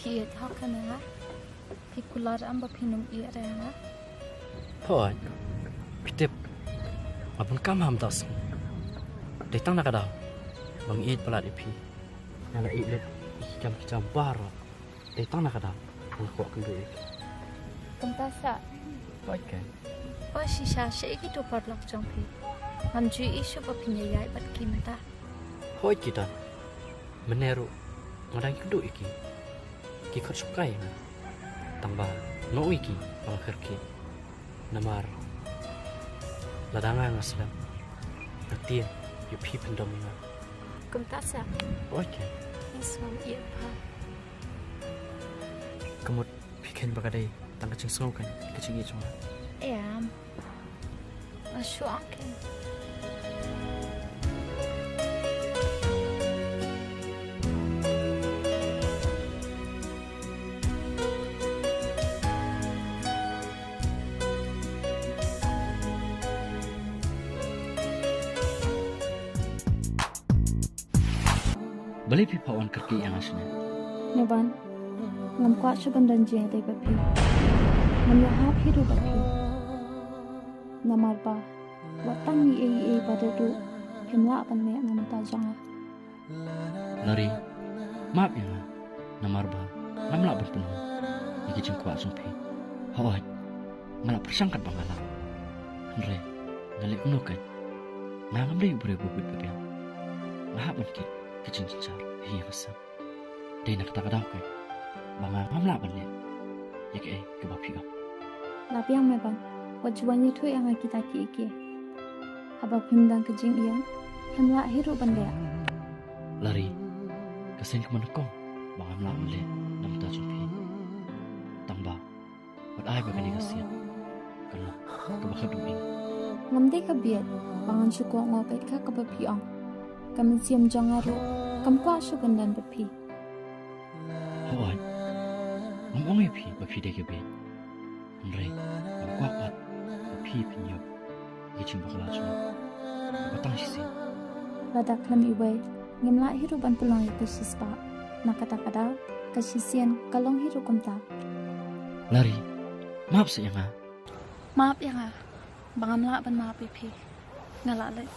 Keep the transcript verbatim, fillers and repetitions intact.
Ki ïeit hok kane ha. Phi kular em ba phin ym ïeit re ha. Hooid. Phi tip, nga bun kam ha mynta u sngi. Dei tang na ka daw ba nga ïeit palat ïa phi. Nga la ïeit lut ïa ki kam ki jam baroh. Dei tang na ka daw ba nga kwah kynduh ïa phi. Kumta sa. Hooid keiñ. O shisha, shaei kito paralok jong phi? Ngam ju ïohi shuh ba phin ïaid bad ki mynta. Hooid ki don. Mynne ruh nga dang ïakynduh ïa ki. Ki khot shongkai ïa nga. Tang ba nga ong ïa ki ba nga kyrkieh. Namar lada nga nga slem, nga tieng ïa phi phin dom ïa nga. Kumta sa. Hooid keiñ. Nga sngewbha. Ka mut phi kheiñ ba ka dei tang ka jingsngew keiñ ka jingïeit jong nga. Em. Nga shu ong keiñ. Balei phi phah wan kyrkieh ïa nga shane? Meban, ngam kwah shuh ban don jingïadei bad phi. Ngam ïahap hi ruh bad phi. Namar ba wat tang ïa ei ei ba dei ruh phim lah ban leh na ka bynta jong nga. Lari, map ïa nga. Namar ba ngam lah ban pynhun ïa ki jingkwah jong phi. Hooid, nga la pyrshang katba nga lah. Hynrei nga leh kumno keiñ? Nga ngam dei u briew ba buit ba biang. Nga hap ban kit ka jingjynjar ha ïing ha sem. Dei na kata ka daw keiñ ba nga ngam lah ban leh ïa kaei kaba phi ong. La biang Meban, wat ju wan ïathuh ïa nga kita kiei kiei. Haba phim don ka jingïeng, phim lah hi ruh ban leh. Lari, ka seng ka mano kong ba ngam lah ban leh na ka bynta jong phi. Tang ba wat ai ba kane ka siat kan long kaba khadduh ïing. Ngam dei ka bieit ba ngan shu kohnguh beit ka kaba phi ong. Ka mynsiem jong nga ruh kam kwah shuh ban don bad phi. Hooid, ngam ong ïa phi ba phi dei ka bieit. Hynrei ngam kwah pat ba phi phin ïoh ïa ka jingbakla jong nga kaba tang shisien. Lada khlem iwei, ngim lah hi ruh ban pynlong ïa ka shispah. Na kata ka daw, ka shisien ka long hi ruh kumta. Lari, map sa ïa nga. Map ïa nga ba ngam lah ban map ïa phi. Nga la leh